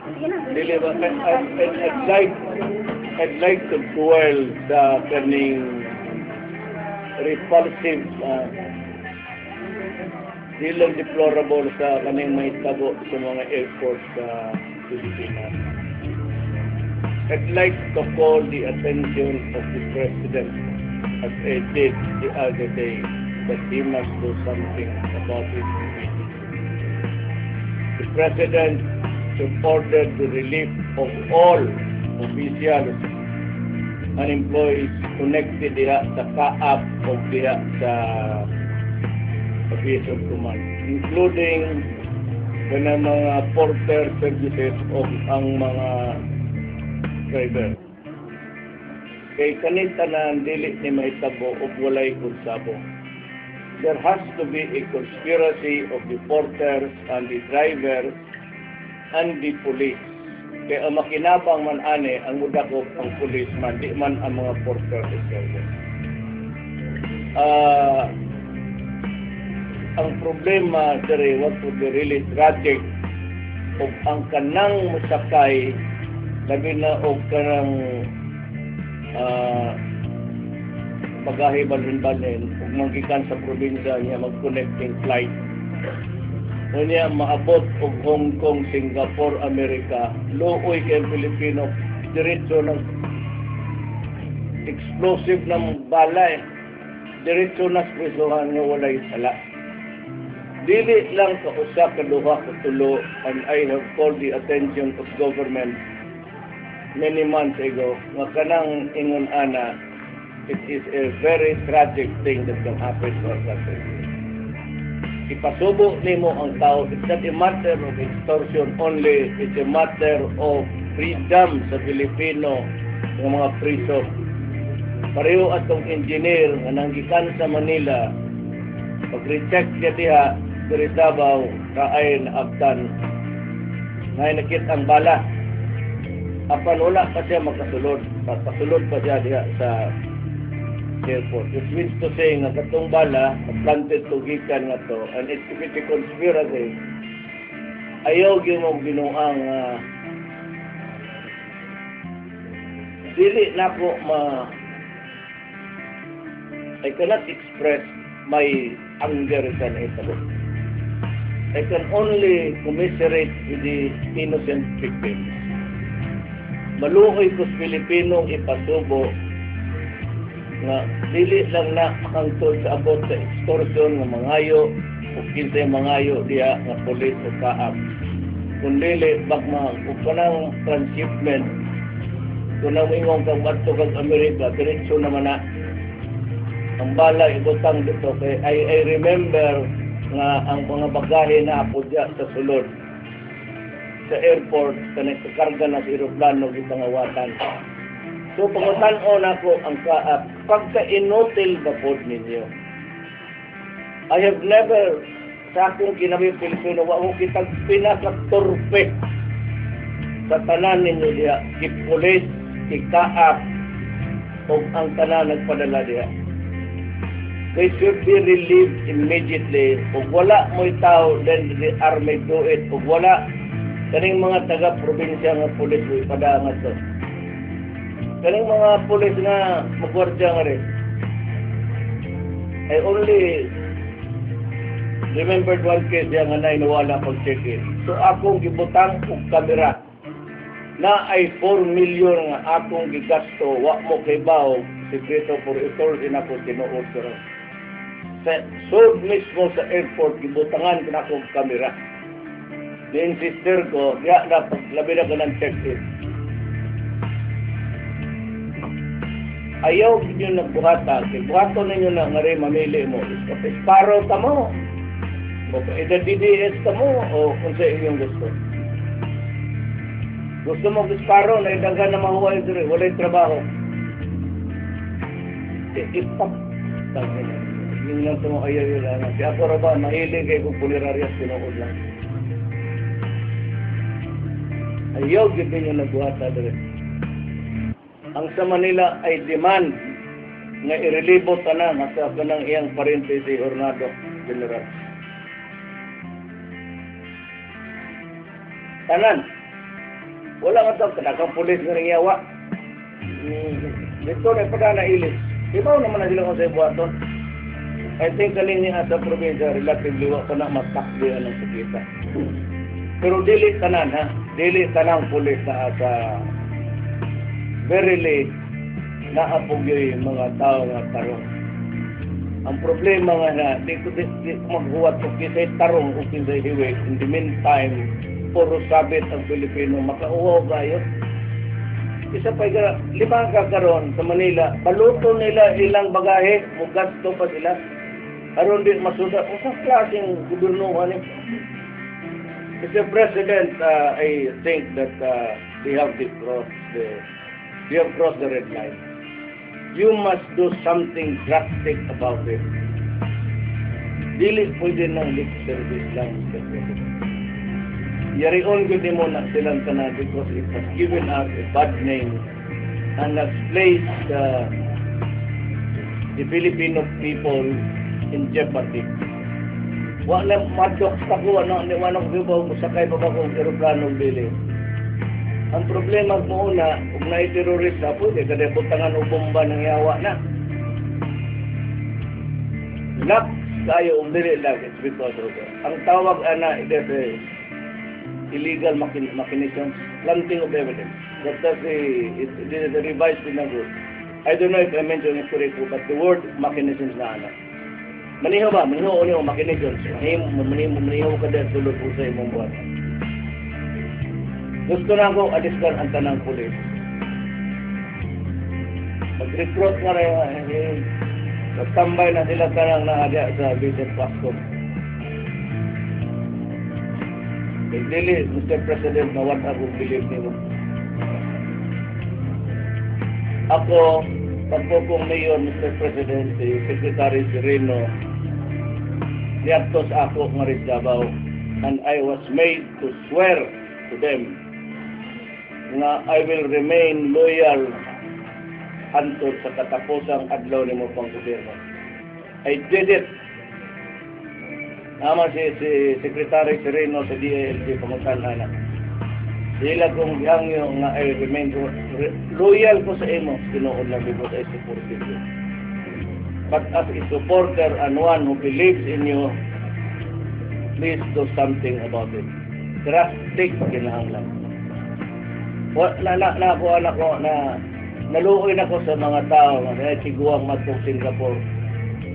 Dili ba, I'd like to dwell sa kaning repulsive, di lang deplorable sa kaning mahitabo sa mga airport sa Pilipinas. I'd like to call the attention of the President, as I did the other day, that he must do something about it immediately. The President should order the relief of all officials and employees connected diha sa CAAP o diha sa Aviation Command, including kanang mga porter services o ang mga driver. Kay kani tanan dili ni mahitabo og walay konsabo. There has to be a conspiracy of the porters and the drivers and the police. Kay ang makinabang man ani, ang mudakop ang police man, di man ang mga porter at driver. Ang problema diri, what would be really tragic, og ang kanang musakay, labi na og kanang bagahe balhin-balhin ug manggikan sa probinsya niya, mag-connecting flight unya maabot og Hong Kong, Singapore, Amerika, luoy kay Pilipino, diretso ng explosive ng bala eh. Diretso na sa prisuhan nga walay sala. Dili lang ka usa ka, duha ka, tulo, and I have called the attention of government many months ago nga kanang ingon ana, it is a very tragic thing that can happen to our country. Ipasubo nimo ang tao, it's not a matter of extortion only, it's a matter of freedom sa Pilipino ng mga priso. Pareho atong engineer nga nanggikan sa Manila, pag-recheck niya diha, diri Davao, kaay naabtan. Ngay nakita ang bala. Apan wala pa siya makasulod. Pasulod pa siya diha sa airport. Which means to say nga katong bala, planted to gikan nga to, and if it's a conspiracy, ayaw gyud mo binuang dili nako ma I cannot express my anger sa nahitabo. I can only commiserate with the innocent victims. Maluoy ko sa Pilipinong ipasubo nga dili lang na hangtod sa abot sa extortion nga mangayo o kinsay mangayo diha nga pulis o CAAP. Kung dili bagma ug kanang transshipment, kung nang kang adto kag Amerika, diretso naman na ang bala ibutang dito. Kay I remember nga ang mga bagahe na ako diya sa sulod sa airport, kanang karga na sa eroplano, gipangawatan. So pangutan-on ako ang CAAP, pagka-inutil ba pod ninyo? I have never sa akong kinabuhi Pilipino, wa ko kitag pinakatorpe sa tanan ninyo diha, ki pulis, ki CAAP, ug ang tanan nagpadala diha. They should be relieved immediately. Kung wala mo'y tao, then the army do it. Kung wala, kaning mga taga-probinsya nga pulis mo ipada nga to. Kaning mga pulis nga magwardya nga rin. I only remembered one case diya nga nawala pag check-in. So akong gibutang og kamera na ay 4 million nga akong gigasto, wa mo kay bawo, sekreto for authority na ko tinuod, pero sa sud mismo sa airport gibutangan ko na akong kamera. Ni-insister ko, diya na pag labi na ko ng check-in. Ayaw ninyo nagbuhata, kay buhaton ninyo na nga rin mamili mo. Isparo ta mo, o either DDS ka mo, o kung sa inyong gusto. Gusto mo disparo, na idaghan na mahuway diri, walay trabaho. Ipap. Yung lang ito ayaw yun lang. Kaya ako ra ba, mahilig kay kung punerarya, tinuod lang. Ayaw, gyud ninyo nagbuhata diri. Ang sa Manila ay demand nga irelibo tanan sa kanang iyang parente si Orlando General. Tanan. Wala nga to, kadaghang pulis nga nangyawa. Dito na pa na ilis. Ibaw naman na sila kung sa buhaton. I think kaning niya sa probinsya, relatively wa pa na matakdi anong sakita. Pero dili tanan ha, dili tanang pulis na sa verily naa po gyud mga tao nga tarong. Ang problema nga na, di ko maghuwat kung kinsay tarong o kinsay hiwi. In the meantime, puro sabit ang Pilipino, makauwaw kayo. Isa pa gara, lima ka karon sa Manila, baluto nila ilang bagahe, mugasto pa sila. Aron di masuda, unsa klaseng gobyerno ni? Mr. President, I think that they have crossed the red line. You must do something drastic about it. Dili pwede ng lip service lang, Mr. President. Yarion gyud nimo na silang tanan because it has given us a bad name and has placed the Filipino people in jeopardy. Wa na madlok sa ko, ano, wa na ko musakay pa ba kung eroplano dili. Ang problema mo una, kung naay terorista, pwede ka butangan og bomba ng yawa na. Lax kayo og dili lang, it's because of that. Ang tawag ana, it is a illegal machinations, planting of evidence. That does a, it, it is a revised penal code. I don't know if I mentioned it correctly, but the word machinations na ana. Maniho ba? Maniho o niyo machinations. Maniho, maniho, maniho ka dahil sulod po sa imong buhat. Gusto na ako alisdan ang tanang pulis. Mag-recruit na rin, eh, magtambay na sila tanang naadya sa Vincent Pascom. Dili, Mr. President, mawat ako bilib nimo. Ako, pagpo kong mayor, Mr. President, si Secretary Sereno, niadto sa ako nga rin Davao, and I was made to swear to them nga I will remain loyal hantod sa katapusang adlaw nimo pang gobyerno. I did it. Naman si Secretary Sereno sa DILG pangutan na. Sila kong gihangyo nga I remain loyal ko sa imo, tinuod lang because I supported you. But as a supporter and one who believes in you, please do something about it. Drastic kinahanglan. Wa na na na ako anak ko na naluoy na ko sa mga tao nga dahil tiguang matong Singapore.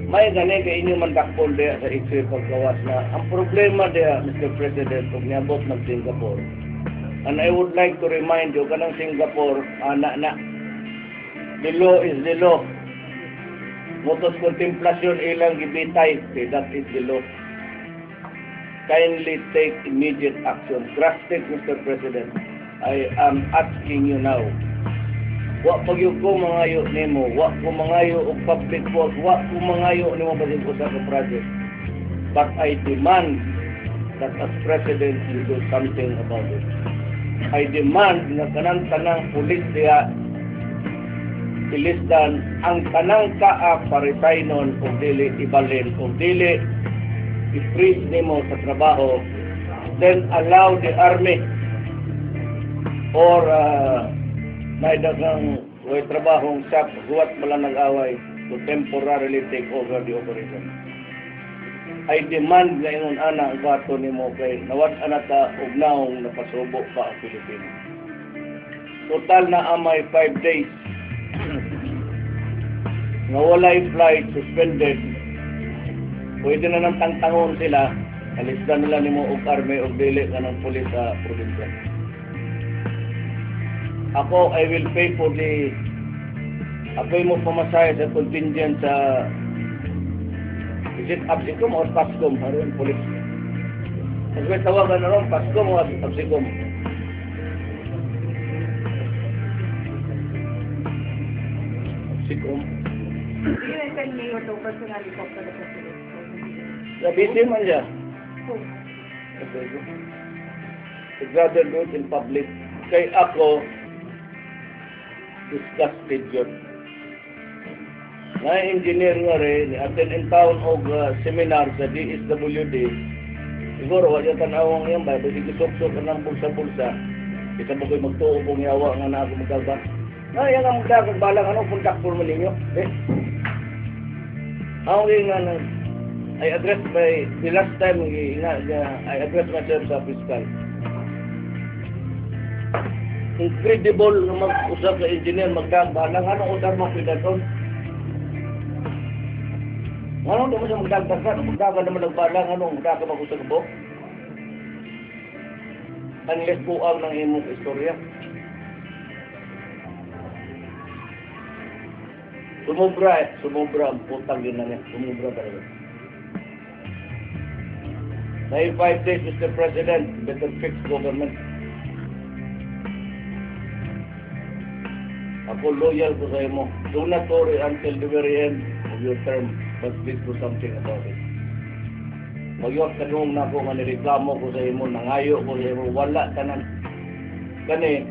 May gani kay inyo man dakpon diya sa x-ray pagkawas na ang problema diya, Mr. President, kung niabot mag Singapore. And I would like to remind you, kanang Singapore, ana na. The law is the law. Motos kontemplasyon ilang gibitay, okay, that is the law. Kindly take immediate action. Drastic, Mr. President. I am asking you now. Wa pa gyud ko mangayo nimo, wa ko mangayo og public work, wa ko mangayo nimo basin usa ka project. But I demand that as president you do something about it. I demand nga kanang tanang pulis diha ilisdan, ang tanang kaa paresignon og dili ibalin og dili i-freeze nimo sa trabaho, then allow the army or naidagang way trabahong shop, huwat mo lang nag-away to temporarily take over the operation. I demand nga ingon ana ang bato nimo kay nawad ana ta og naong napasubo pa ang Pilipino. Total na amay 5 days nga walay flight, suspended. Pwede na nang tangtangon sila, alisdan nila nimo og army og dili kanang pulis sa probinsya. Ako, I will pay for the ako mo pamasahe sa contingent sa, is it Absicom or Pascom? Haron police. Mas may tawagan na ron, Pascom o Absicom? Absicom. You send Mayor to personally talk to the president. Busy man siya. So, Okay. I'd rather do it in public. Kay ako, disgusted yun. Na engineer nga rin, attend in town og seminar sa DSWD. Siguro, wala yung tanawang yan ba? Basi gisuksok ka ng bulsa-bulsa. Kita mo ko'y magtuo pong yawa nga na ako magdagba. Ay, ang magdagag balang ano, kondaktor mo ninyo. Eh? Ako nga na, I addressed by, the last time, nga, I addressed myself sa fiscal. Incredible nga mag-usap sa engineer, magdagbalang. Ano usap mo pidaton? Ano di mo siya magdagdag ka? Magdagdag naman nagbalang, ano, magdagdag mag-usap ko? Unless buang ng imong istorya. Sumubra eh. Sumubra ang putang yun na niya. Sumubra talaga. May 5 days, Mr. President, better fix government. Ako loyal ko sa imo. Do not worry until the very end of your term, but please do something about it. Magyot kanong na ako nga nireklamo ko sa imo, nangayo ko sa imo, wala tanan. Kani,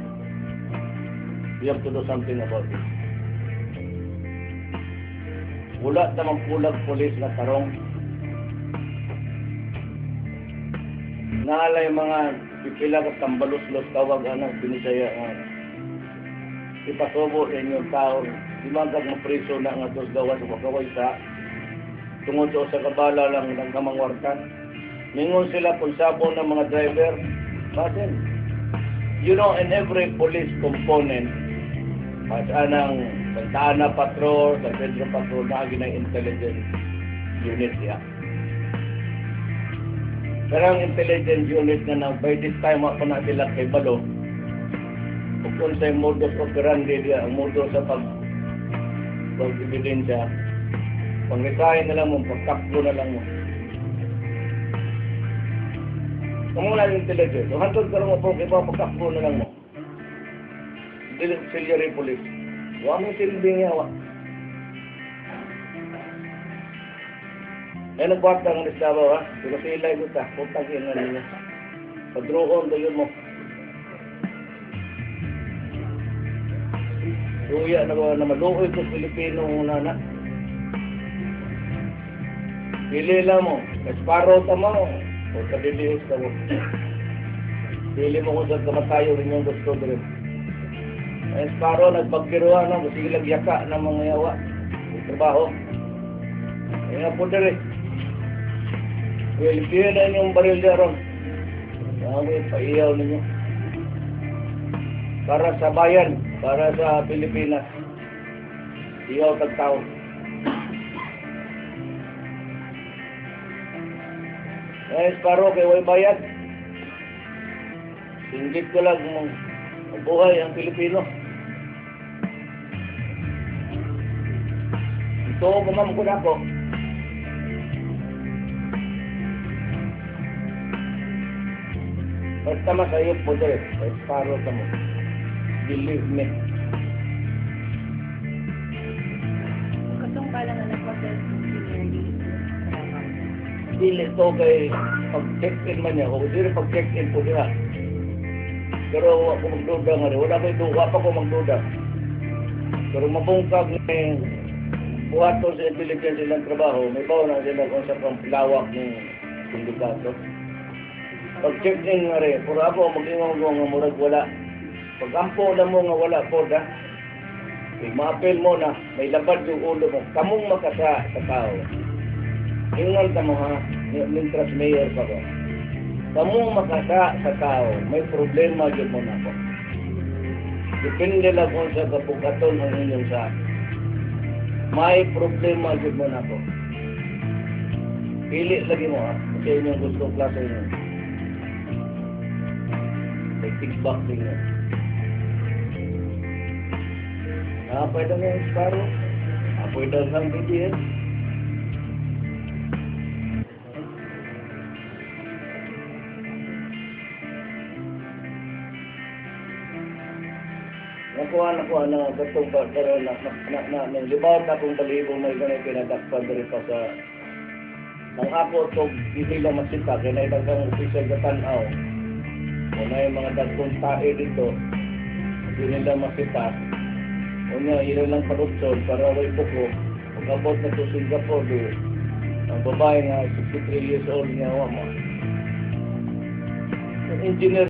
you have to do something about it. Wala tamang pulag police na tarong. Naalay mga pipila ka tambalos-los tawag anang binisaya nga ipasubo sa inyong tao. Di man kag mapriso na nga dos gawas o kaway sa tungod sa usa ka bala lang ng kamangwartan. Mingon sila kung sabo ng mga driver. Basin. In every police component, as anang Santa Ana Patrol, San Pedro Patrol, na ng intelligence unit niya. Pero ang intelligence unit nga na by this time ako na sila kay Balo, kung sa modus operandi diya, ang modus sa pag ebidensya, pang-resign na lang mo, pagtakbo na lang mo. Kung wala yung intelligence, o hantod ka lang mo po, iba pagtakbo na lang mo. Dili auxiliary police. Wa mo silbi niya, wa. Ay, nagbuhat ka ng Davao, ha? Pero sila ko ta, putang ina ninyo. Padroon dayon mo. Luya na ba na maluoy ko Pilipino una na. Pili lang mo. Sparrow ta mo. O kadilihis ka mo. Pili mo kung saan kamatayo rin yung gusto rin. Ay, Sparrow, nagpagkiruan no? Kasi ilang yaka ng mga yawa. May trabaho. Ay nga po dali. Well, pili na inyong baril dyan ron. Sabi, paiyaw ninyo. Para sa bayan, para sa Pilipinas. Iyaw tagtao. Eh, Sparrow, kay way bayad. Singgit ko lang mabuhay ang Pilipino. Ito ko ma'am ko na ako. Basta masayop po dere, Sparrow ka mo. Believe me. Katong bala nga nagpasel engineer dito. Dili to kay pag-check-in man niya, o dili pag-check-in po niya. Pero ako magduda nga rin, wala ko'y duwa pa ko magduda. Pero mabungkag ni buhaton sa intelligence ilang trabaho, may bawa na sila kung sa pang lawak ng sindikato. Pag-check-in nga rin, pero ako mag-ingon ko nga murag wala. Pag-ampo na mo nga wala po da, ma-appeal mo na, may labad yung ulo mo, kamong makasa sa tao. Ingon ka mo ha, mintras mayor pa ko. Kamong makasa sa tao, may problema yun mo na po. Depende lang kung sa kapukaton ang inyong sa. May problema yun mo na po. Pili lagi mo ha, kasi inyong gustong klase inyo. May tigbak ninyo. Pwede nga yung Sparrow. Pwede nga ang BDS. Nakuha na katong pero na na na na libaw akong balibo may ganay pinadakpan diri pa sa ang ako to dili lang masita kay na daghang official sa tan-aw. Kung na yung mga dagkong tae dito, hindi nila masita. Unya, ila lang parutsol para way buko. Pag-abot na to Singapore, di, ang babae nga 63 years old niya, wa mo. Engineer